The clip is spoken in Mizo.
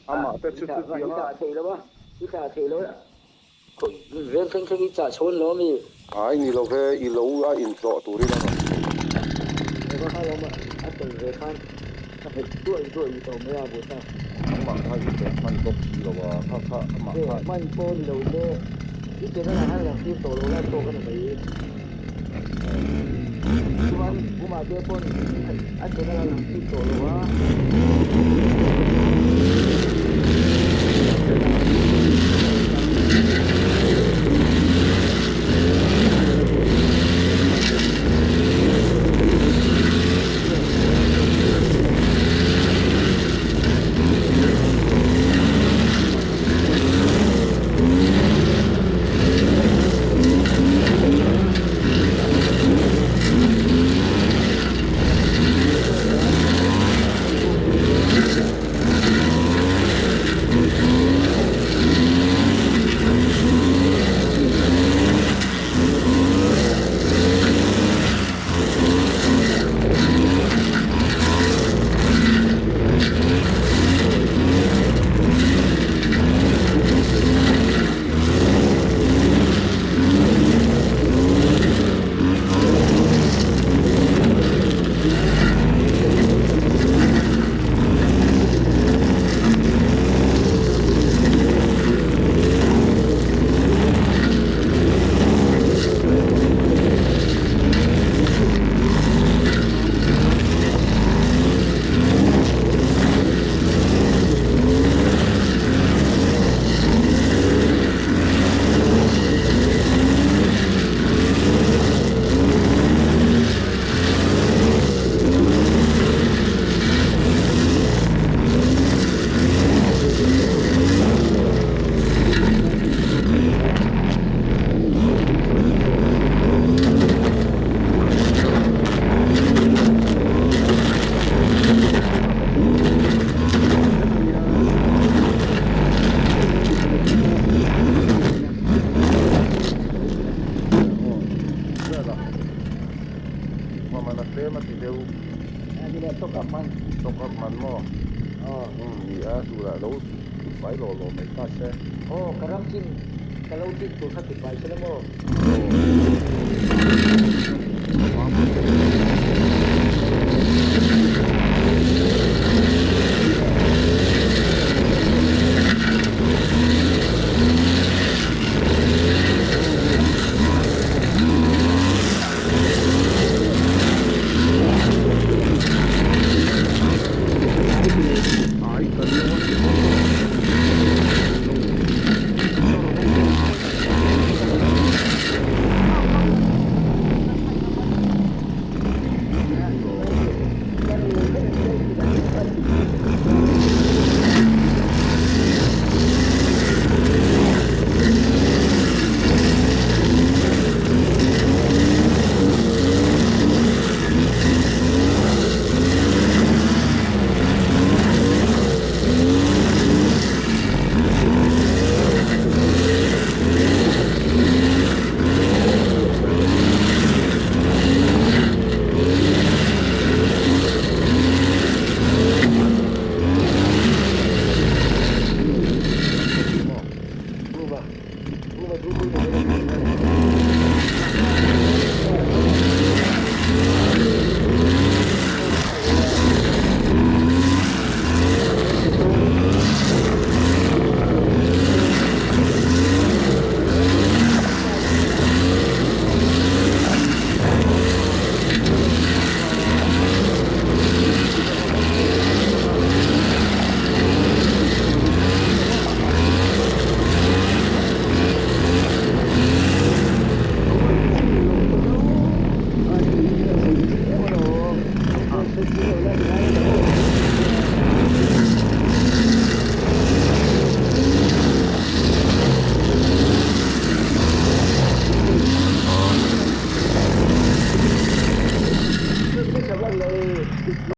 Amah te chu chutiang a. I thlah thei lo a, i thlah thei lo a. Veng thleng thleng i chah chhawn lo ami? Ai ni lo ve, i lo a intlawh turin a rawn ti. Eva kha lawm a tel ve khan a hmet duai duai tawh mai a buaithlak. Nangmah kha i tlawh hman bawk si lo a, kha kha amah khan. Tlawh hman pawh ni lo se, i channel ah khan lang tir tawh lo la tawk a ni mai. Chuan Puma te pawn a channel a lang tir tawh lo a. Mamana tlem a ti deuh. Top up man. Top up man maw? Umm ni a turah lo tifai lawh lawh mai ta se. Aw ka ram chin ka lo chin tur kha tifai se la maw? Aw.